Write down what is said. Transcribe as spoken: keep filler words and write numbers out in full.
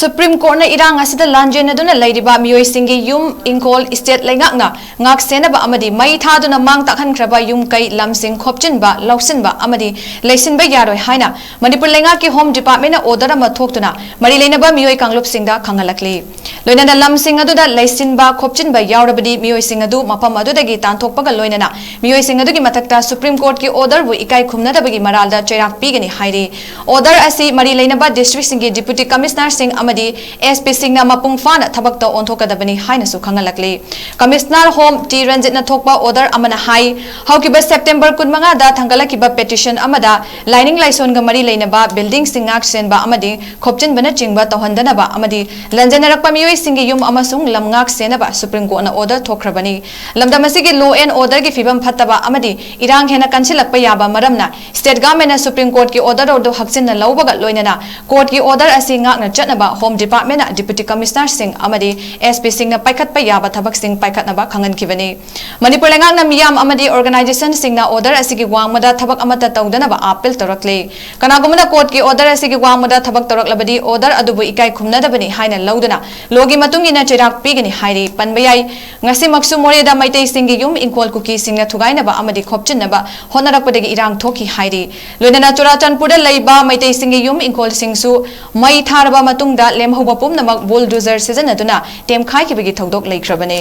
Supreme ꯀꯣꯔꯠꯅ ꯏꯔꯥꯡ ꯑꯁꯤꯗ ꯂꯥꯟꯖꯦꯟꯅꯗꯨꯅ ꯂꯩꯔꯤꯕ ꯃꯤꯑꯣꯏꯁꯤꯡꯒꯤ ꯌꯨꯝ, ꯏꯪꯈꯣꯜ, ꯏꯁꯇꯦꯠ ꯂꯩꯉꯥꯛꯅ ꯉꯥꯛ ꯁꯦꯟꯅꯕ ꯑꯃꯗꯤ ꯃꯩ ꯊꯥꯗꯨꯅ ꯃꯥꯡ ꯇꯥꯛꯍꯟꯈ꯭ꯔꯕ ꯌꯨꯝ ꯀꯩ ꯂꯝꯁꯤꯡ ꯈꯣꯞꯆꯤꯟꯕ, ꯂꯧꯁꯤꯟꯕ ꯑꯃꯗꯤ ꯂꯩꯁꯤꯟꯕ ꯌꯥꯔꯣꯏ ꯍꯥꯏꯅ ꯃꯅꯤꯄꯨꯔ ꯂꯩꯉꯥꯛꯀꯤ ꯍꯣꯝ ꯗꯤꯄꯥꯔꯠꯃꯦꯟꯅ ꯑꯣꯔꯗꯔ ꯑꯃ ꯊꯣꯛꯇꯨꯅ ꯃꯔꯤ ꯂꯩꯅꯕ ꯃꯤꯑꯣꯏ ꯀꯥꯡꯂꯨꯞꯁꯤꯡꯗ ꯈꯪꯍꯜꯂꯛꯂꯤ꯫ ꯂꯣꯏꯅꯅ ꯂꯝꯁꯤꯡ ꯑꯗꯨꯗ ꯂꯩꯁꯤꯟꯕ ꯈꯣꯞꯆꯤꯟꯕ ꯌꯥꯎꯔꯕꯗꯤ ꯃꯤꯑꯣꯏꯁꯤꯡ ꯑꯗꯨ ꯃꯐꯝ ꯑꯗꯨꯗꯒꯤ ꯇꯥꯟꯊꯣꯛꯄꯒ ꯂꯣꯏꯅꯅ ꯃꯤꯑꯣꯏꯁꯤꯡ ꯑꯗꯨꯒꯤ ꯃꯊꯛꯇ ꯁꯨꯄ꯭ꯔꯤꯝ ꯀꯣꯔꯠꯀꯤ ꯑꯣꯔꯗꯔꯕꯨ ꯏꯀꯥꯏ ꯈꯨꯝꯅꯗꯕꯒꯤ ꯃꯔꯥꯜꯗ ꯆꯩꯔꯥꯛ ꯄꯤꯒꯅꯤ ꯍꯥꯏꯔꯤ꯫ ꯑꯣꯔꯗꯔ ꯑꯁꯤ ꯃꯔꯤ ꯂꯩꯅꯕ ꯗꯤꯁꯇ꯭ꯔꯤꯛꯁꯤꯡꯒꯤ ꯗꯤꯄ꯭ꯌꯨꯇꯤ ꯀꯃꯤꯁꯅꯔꯁꯤꯡ ꯑꯃꯗꯤ ꯑꯦꯁ ꯄꯤꯁꯤꯡꯅ ꯃꯄꯨꯡ ꯐꯥꯅ ꯊꯕꯛꯇ ꯑꯣꯟꯊꯣꯛꯀꯗꯕꯅꯤ ꯍꯥꯏꯅꯁꯨ ꯈꯪꯍꯜꯂꯛꯂꯤ꯫ ꯀꯃꯤꯁꯅꯔ ꯍꯣꯝ ꯇꯤ ꯔꯟꯖꯤꯠꯅ ꯊꯣꯛꯄ ꯑꯣꯔꯗꯔ ꯑꯃꯅ ꯍꯥꯏ, ꯍꯧꯈꯤꯕ ꯁꯦꯞꯇꯦꯝꯕꯔ ꯀꯨꯟꯃꯉꯥꯗ ꯊꯥꯡꯒꯠꯂꯛꯈꯤꯕ ꯄꯦꯇꯤꯁꯟ ꯑꯃꯗ ꯂꯥꯏꯅꯤꯡ ꯂꯥꯏꯁꯣꯟꯒ ꯃꯔꯤ ꯂꯩꯅꯕ ꯕꯤꯜꯗꯤꯡꯁꯤꯡ ꯉꯥꯛ ꯁꯦꯟꯕ ꯑꯃꯗꯤ ꯈꯣꯞꯆꯤꯟꯕꯅꯆꯤꯡꯕ ꯇꯧꯍꯟꯗꯅꯕ ꯑꯃꯗꯤ ꯂꯟꯖꯦꯟꯅꯔꯛꯄ ꯃꯤꯑꯣꯏꯁꯤꯡꯒꯤ ꯌꯨꯝ ꯑꯃꯁꯨꯡ ꯂꯝ ꯉꯥꯛ ꯁꯦꯟꯅꯕ ꯁꯨꯄ꯭ꯔꯤꯝ ꯀꯣꯔꯠꯅ ꯑꯣꯔꯗꯔ ꯊꯣꯛꯈ꯭ꯔꯕꯅꯤ꯫ ꯂꯝꯗꯝ ꯑꯁꯤꯒꯤ law and orderꯒꯤ ꯐꯤꯕꯝ ꯐꯠꯇꯕ ꯑꯃꯗꯤ ꯏꯔꯥꯡ ꯍꯦꯟꯅ ꯀꯟꯁꯤꯜꯂꯛꯄ ꯌꯥꯕ ꯃꯔꯝꯅ state governmentꯅ ꯁꯨꯄ꯭ꯔꯤꯝ ꯀꯣꯔꯠꯀꯤ ꯑꯣꯔꯗꯔ ꯑꯗꯨ ꯍꯛꯆꯤꯟꯅ ꯂꯧꯕꯒ ꯂꯣꯏꯅꯅ ꯀꯣꯔꯠꯀꯤ ꯑꯣꯔꯗꯔ ꯑꯁꯤ ꯉꯥꯛꯅ ꯆꯠꯅꯕ ꯍꯣꯝ ꯗꯤꯄꯥꯔꯠꯃꯦꯟꯅ ꯗꯤꯄ꯭ꯌꯨꯇꯤ ꯀꯃꯤꯁꯅꯔꯁꯤꯡ ꯑꯃꯗꯤ ꯑꯦꯁ ꯄꯤꯁꯤꯡꯅ ꯄꯥꯏꯈꯠꯄ ꯌꯥꯕ ꯊꯕꯛꯁꯤꯡ ꯄꯥꯏꯈꯠꯅꯕ ꯈꯪꯍꯟꯈꯤꯕꯅꯤ꯫ ꯃꯅꯤꯄꯨꯔ ꯂꯩꯉꯥꯛꯅ ꯃꯤꯌꯥꯝ ꯑꯃꯗꯤ organizationꯁꯤꯡꯅ ꯑꯣꯔꯗꯔ ꯑꯁꯤꯒꯤ ꯋꯥꯡꯃꯗ ꯊꯕꯛ ꯑꯃꯠꯇ ꯇꯧꯗꯅꯕ ꯑꯥꯄꯤꯜ ꯇꯧꯔꯛꯂꯤ꯫ ꯀꯅꯥꯒꯨꯝꯕꯅ ꯀꯣꯔꯠꯀꯤ ꯑꯣꯔꯗꯔ ꯑꯁꯤꯒꯤ ꯋꯥꯡꯃꯗ ꯊꯕꯛ ꯇꯧꯔꯛꯂꯕꯗꯤ ꯑꯣꯔꯗꯔ ꯑꯗꯨꯕꯨ ꯏꯀꯥꯏ ꯈꯨꯝꯅꯗꯕꯅꯤ ꯍꯥꯏꯅ ꯂꯧꯗꯨꯅ lawꯒꯤ ꯃꯇꯨꯡ ꯏꯟꯅ ꯆꯩꯔꯥꯛ ꯄꯤꯒꯅꯤ ꯍꯥꯏꯔꯤ꯫ ꯄꯟꯕ ꯌꯥꯏ, ꯉꯁꯤꯃꯛꯁꯨ ꯃꯣꯔꯦꯗ ꯃꯩꯇꯩꯁꯤꯡꯒꯤ ꯌꯨꯝ ꯏꯪꯈꯣꯜ ꯀꯨꯀꯤꯁꯤꯡꯅ ꯊꯨꯒꯥꯏꯅꯕ ꯑꯃꯗꯤ ꯈꯣꯞꯆꯤꯟꯅꯕ ꯍꯣꯠꯅꯔꯛꯄꯗꯒꯤ ꯏꯔꯥꯡ ꯊꯣꯛꯈꯤ ꯍꯥꯏꯔꯤ꯫ ꯂꯣꯏꯅꯅ ꯆꯨꯔꯥꯆꯥꯟꯄꯨꯔꯗ ꯂꯩꯕ ꯃꯩꯇꯩꯁꯤꯡꯒꯤ ꯌꯨꯝ ꯏꯪꯈꯣꯜꯁꯤꯡꯁꯨ ꯃꯩ ꯊꯥꯔꯕ ꯃꯇꯨꯡꯗ ꯂꯦꯝꯍꯧꯕ ꯄꯨꯝꯅꯃꯛ bulldozer ꯁꯤꯖꯤꯟꯅꯗꯨꯅ ꯇꯦꯝꯈꯥꯏꯈꯤꯕꯒꯤ ꯊꯧꯗꯣꯛ ꯂꯩꯈ꯭ꯔꯕꯅꯤ꯫